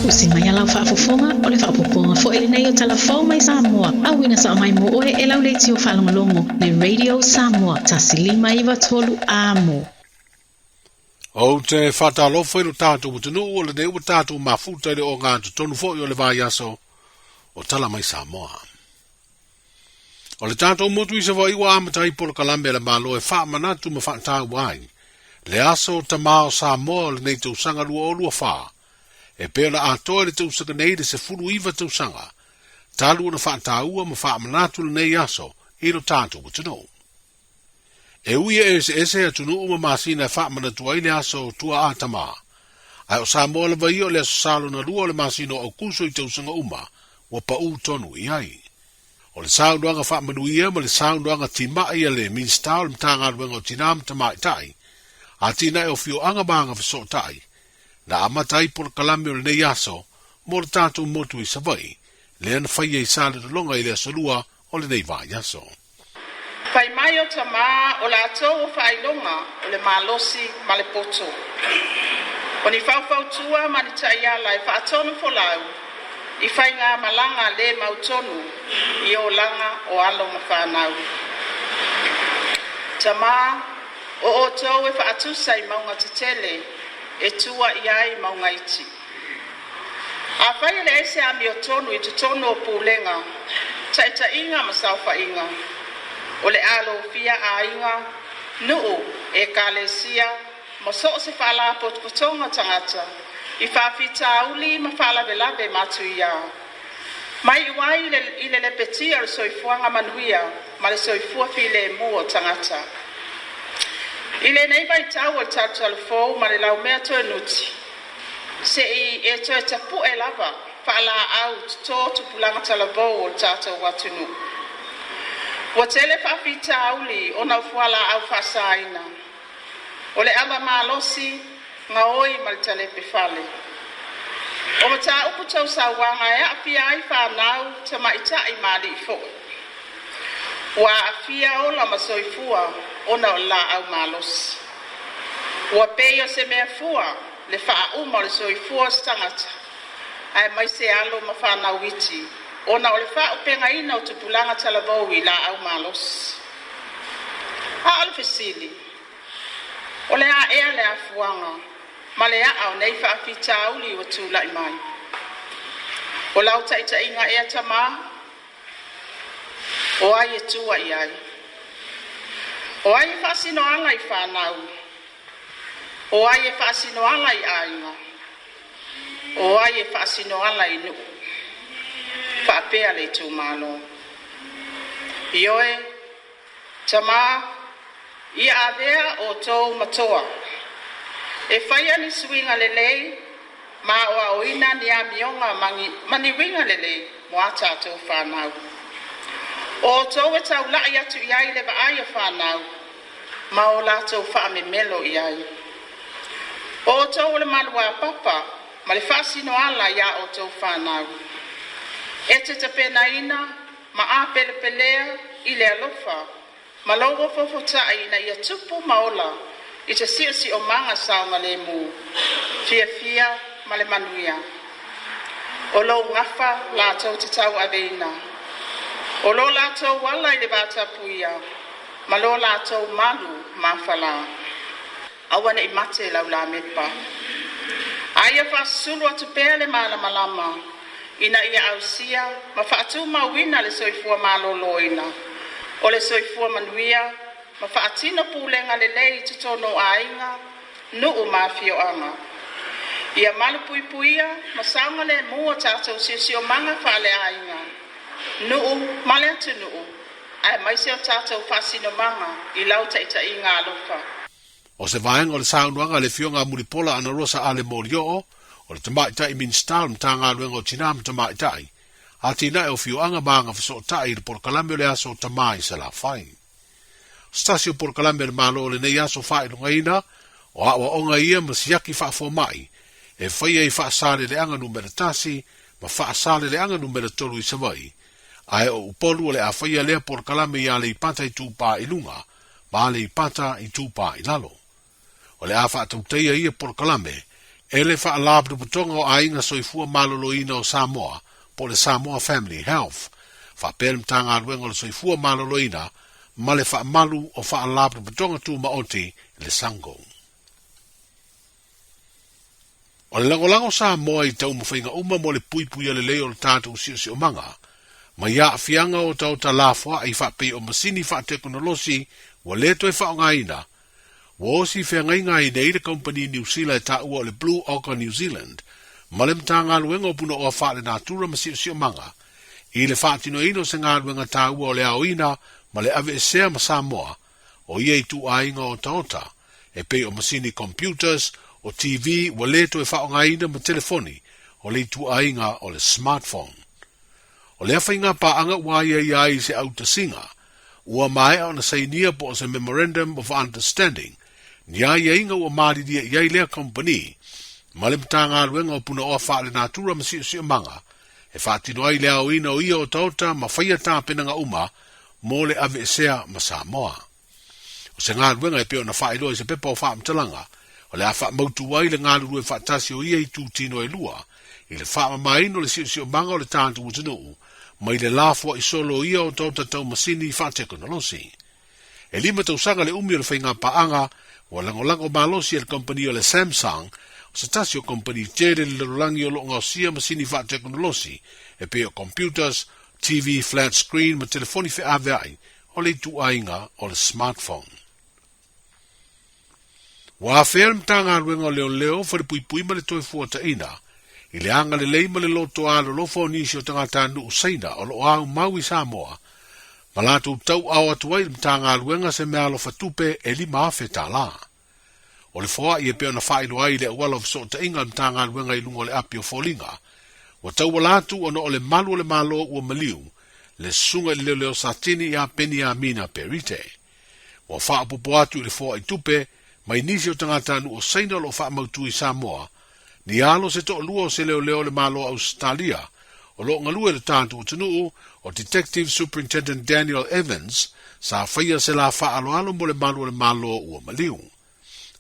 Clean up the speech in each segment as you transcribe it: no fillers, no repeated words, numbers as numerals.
Usi mai a lau faafofoga, o le faaopoopoga foi lenei o Tala Fou mai Samoa, auina sao mai mo oe e lau leitio faalogologo, le Radio Samoa 1593 Amo. Ou te faatalofa i lo tatou atunuu o lenei ua tatou mafuta i le ogatotonu foi o le vaiaso o Tala Mai Samoa. O le tatou motu i Savaii ua amata ai polokalame a le Malo e faamanatu ma faataua ai le aso Tama o Samoa o lenei tausaga 2024, e pei ona atoa i le tausaga nei le 19 tausaga talu ona faataua ma faamanatu lenei aso i lo tatou atunuu. E ui e eseese atunuu ma masina e faamanatu ai le aso tuaa tama, ae o Samoa lava ia o le Aso Sa lona lua o le masina o Aokuso i tausaga uma ua paū tonu i ai. O le saunoaga faamanuia ma le saunoaga timai a le Minisita o le Matagaluega o Tinā ma Tamaitai, Atinae o Afioaga ma Agafesootai, na amata ai polokalame o lenei aso mo le tatou motu i Savaii, lea na faia i Salelologa i le Aso Lua o lenei vaiaso. Fai mai o tamā o latou o faailoga o le malosi ma le poto. O ni faufautua ma ni taiala e faatonu folau i faigamalaga le mautonu i olaga o alo ma fanau. Tamā, o outou e faatusa i mauga tetele e tua i ai mauga iti. Afai e leai se amiotonu i totonu o pulega, taitaiga ma saofaiga, o le a lofia aiga, nuu, ekalesia ma so o se faalapotopotoga tagata i faafitauli ma faalavelave matuia. Maiu ai i le lepetia o le soifuaga manuia ma le soifua filemu o tagata. I lenei vaitau o le talutalufou ma le laumea toenuti, Se i e toe tapu'e lava faalaau toto tupulaga talavou o le tatou atunuu. Ua tele faafitauli ona o fualaau faasaina, o le ava malosi, gaoi ma le talepe fale. O mataupu tau sauaga e aafia ai fanau, tamaitai ma alii foi. Ua aafia ola ma soifua ona o le laau malosi. Ua pei o se mea fua le faauma o le soifua o se tagata, aemaise alo ma fanau iti, ona o le faaopegaina o tupulaga talavou i laau malosi. A o le fesili, o le a ea le afuaga ma le a'a o nei faafitauli ua tulai mai? O lau taitaiga ea tamā? O ai e tua i ai? O ai e faasino ala i fanau? O ai e faasino ala i aiga? O ai e faasino ala i nuu? Faapea le itumalo. Ioe, tamā, ia avea outou ma toa e faia ni suiga lelei ma aoaoina ni amioga ma ni uiga lelei mo a tatou fanau. O outou e taula'i atu i ai le vaai o fanau ma o latou faamemelo i ai. O outou o le maluapapa ma le faasinoala iā outou fanau. E te tapenaina ma apelepelea i le alofa ma lou ofofota'i ina ia tupu ma ola i se siosiomaga saogalemu, fiafia ma le manuia. O lou gafa latou te tauaveina, o lo latou ala i le vatapuia ma lo latou malu mafalā. Aua ne i mate lau lamepa. A ia faasusulu atu pea le malamalama ina ia ausia ma faatumauina le soifua maloloina, o le soifua manuia ma faatino pulega lelei i totonu o aiga, nuu ma afioaga. Ia malupuipuia ma saogalemu o tatou siosiomaga faaleaiga, nuu ma le atunuu, aemaise o tatou faasinomaga i lau taitaiga alofa. O se vaega o le saunoaga a le Afioga a Mulipola Anarosa Ale Molioo, o le Tamaitai Minisita o le Matagaluega o Tinā ma Tamaitai, Atinae o Afioaga ma Agafesootai i le Polokalame o le Aso Tamā i Salafai. O se tasi o polokalame a le Malo o lenei aso faailogaina, o aoaoga ia ma siaki faafomai e faia i Faasaleleaga Numera 1 ma Faasaleleaga Numera 3 i Savaii, ae o Upolu o le a faia lea polokalame i Aleipata Itupā i Luga ma Aleipata Itupā i Lalo. O le a faatautaia ia polokalame e le Faalapotopotoga o Aiga Soifua Maloloina o Samoa po o le Samoa Family Health, faapea le Matagaluega o le Soifua Maloloina ma le Faamalu o Faalapotopotoga Tumaoti, le SANGO. O le lagolago Samoa i taumafaiga uma mo le puipuia lelei o le tatou siosiomaga mai aafiaga o otaota lafoai faapei o masini faatekonolosi ua le toe faaaogaina, ua osi feagaiga ai nei le kamupani Niu Sila e taua o le Blue Ochre New Zealand ma le Matagaluega o Punaoa Faalenatura ma Siosiomaga i le faatinoina o se galuega taua o le aoina ma le aveesea ma Samoa o ia ituaiga otaota e pei o masini computers, o TV ua le toe faaaogaina ma telefoni o le ituaiga o le smartphone. O lea faiga paaga ua aiaia ai se autasiga ua maea ona sainia po o se Memorandum of Understanding, ni aiaiga ua malilie i ai lea kamupani ma le Matagaluega o Punaoa Faalenatura ma Siosiomaga e faatino ai le aoina o ia otaota ma faia tapenaga uma mo le aveesea ma Samoa. O se galuega e pei ona faailoa i se pepa o faamatalaga, o le a faamautu ai le galulue faatasi o ia itutino e lua i le faamamaina o le siosiomaga o le tatou atunuu mai le lafoai solo o ia otaota tau masini faatekonolosi. E lima tausaga le umi o le faigapaaga ua lagolago malosi e le kamupani o le Samsung, o se tasi o kamupani tele i le lalolagi o lo o gaosia masini faatekonolosi e pei o computers, TV flat screen ma telefoni feaveai o le ituaiga o le smartphone. Ua afea le Matagaluega o Leoleo, Falepuipui ma le Toefuataiga i le agalelei ma le loto alolofa o nisi o tagatanuu Saina o lo o aumau i Samoa ma latou tauao atu ai i le Matagaluega se meaalofa tupe e $5,000. O le foai e pei ona faailoa ai i le auala o fesootaiga a le Matagaluega i luga o le api o foliga, ua tauala atu ona o le malu o le Malo ua maliu le susuga i le leoleo Satini ia Peniamina Perite. Ua faaopoopo atu i le foai tupe mai nisi o tagatanuu o Saina o lo o faamautu i Samoa, ni alo se toalua o se leoleo o le Malo o Ausetalia o lo o galue i le tatou atunuu, o Detective Superintendent Daniel Evans, sa faia se la faaaloalo mo le malu o le Malo ua maliu.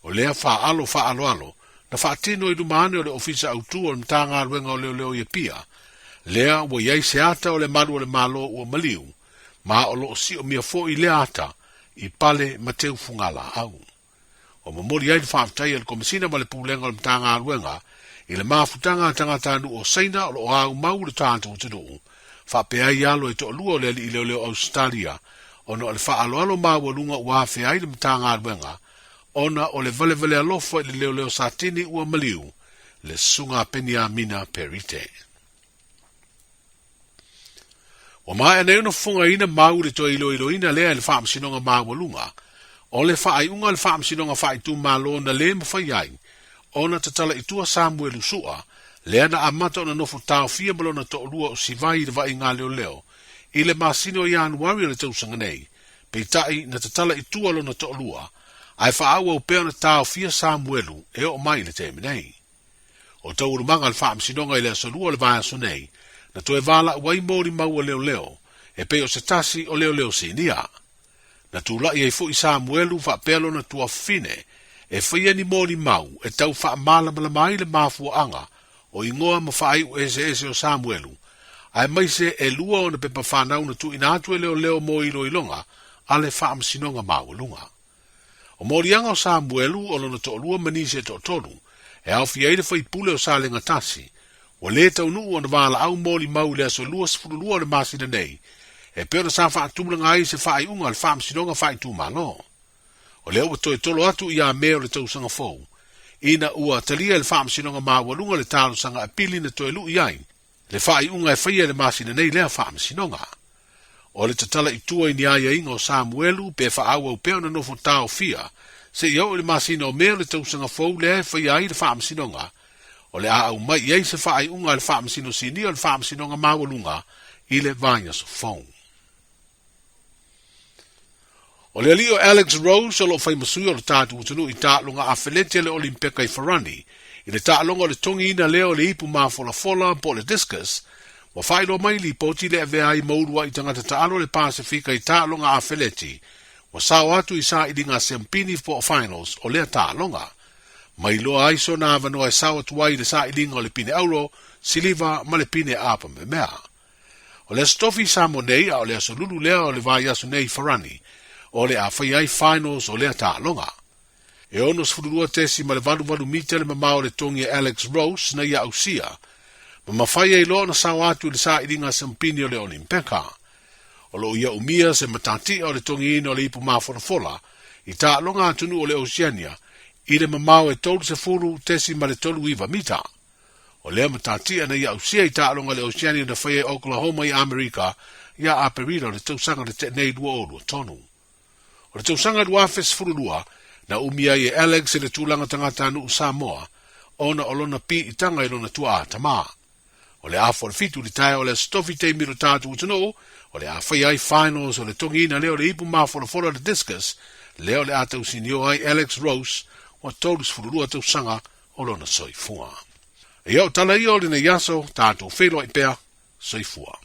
O lea faaalo faaaloalo na faatino i luma ane o le Ofisa Autu o le Matagaluega o Leoleo i Apia, lea ua i ai se ata o le malu o le Malo ua maliu, ma o lo o siomia foi lea ata i pale ma teu fugalaau. Ua momoli ai le faafetai a le Komesina ma le Pulega o le Matagaluega i le mafutaga a tagatanuu o Saina o lo o aumau i le tatou atunuu, faapea ai alo e toalua o le alii leoleo o Ausetalia ona o le faaaloalo maualuga ua afea ai le Matagaluega ona o le valevale alofa i le leoleo Satini ua maliu le Susuga a Peniamina Perite. Ua maea nei ona fofogaina mau i le toe iloiloina lea e le Faamasinoga Maualuga o le faaiuga a le Faamasinoga Faaitumalo na le mafai ai ona tatala i tua Samuelu Sua, lea na amata ona nofo taofia ma lona toalua o Sivai i le vaaiga a leoleo i le masina o Ianuari o le tausaga nei, peitai na tatala i tua lona toalua, ae faaauau pea ona taofia Samuelu e oo mai i le taimi nei. O taualumaga a le Faamasinoga i le Aso Lua o le vaiaso nei, na toe valaau ai molimau a leoleo, e pei o se tasi o leoleo sinia. Na tulai ai foi Samuelu faapea lona tuafafine e faia ni molimau e tau faamalamalama ai le mafuaaga o igoa ma faaiu eseese o Samuelu, aemaise e lua ona pepa fanau na tuuina atu e leoleo mo iloiloga a le Faamasinoga Maualuga. O moliaga o Samuelu o lona toalua ma nisi e toatolu, e aofia ai le faipule o Salega Tasi, ua le taunuu ona valaau molimau i le aso 22 o le masina nei, e pei ona sa faatulaga ai se faaiuga a le Faamasinoga Faaitumalo. O lea ua toe tolo atu ia Me o le tausaga fou, ina ua talia e le Faamasinoga Maualuga le talosaga apili na toe lui ai le faaiuga e faia i le masina nei lea faamasinoga. O le tatala i tua i ni aiaiga o Samuelu pe faaauau pea ona nofo taofia seia oo i le masina o Me o le tausaga fou lea e faia ai le faamasinoga, o le a aumai i ai se faaiuga a le Faamasino Sinia o le Faamasinoga Maualuga i le vaiaso fou. O le alii o Alex Rose o lo o fai ma sui o le tatou atunuu i taaloga afeleti a le Olimpeka i Farani, i le taaloga o le togiina lea o le ipu mafolafola po o le discus, ua faailoa mai lipoti le avea ai ma uluai tagata taalo o le Pasefika i taaloga afeleti, ua sao atu i sailiga siampini po o finals o lea taaloga. Ma iloa ai sona avanoa e sao atu ai i le sailiga o le pine auro, siliva ma le pine aapa memea. O le Aso Tofi i Samoa nei, a o le aso lulu lea o le vaiaso nei i Farani, o le a faia ai finals o lea taaloga. E 62.88 mita le mamao o le togi a Alex Rose na ia ausia, ma mafai ai loa ona sao atu i le sailiga a siamupini o le Olimpeka. O lo o ia umia se matatia o le togiina o le ipu mafolafola i taaloga atunuu o le Oceania i le mamao e 30.39 mita. O lea matatia na ia ausia i taaloga a le Oceania na faia i Oklahoma i Amerika ia Aperila o le tausaga na tea nei 2023. O le tausaga 2012, na umi ai e Alex i le tulaga tagatanuu Samoa ona o lona piitaga i lona tuaa tama. O le afa o le fitu i le taeao o le Aso Tofi taimi o le tatou atunuu, o le a faia ai finals o le togiina lea o le ipu mafolafola o le discus, lea o le a tausinioa ai Alex Rose ua 32 tausaga o lona soifua. Ia o tala ia o lenei aso, tatou feiloai pea, soifua.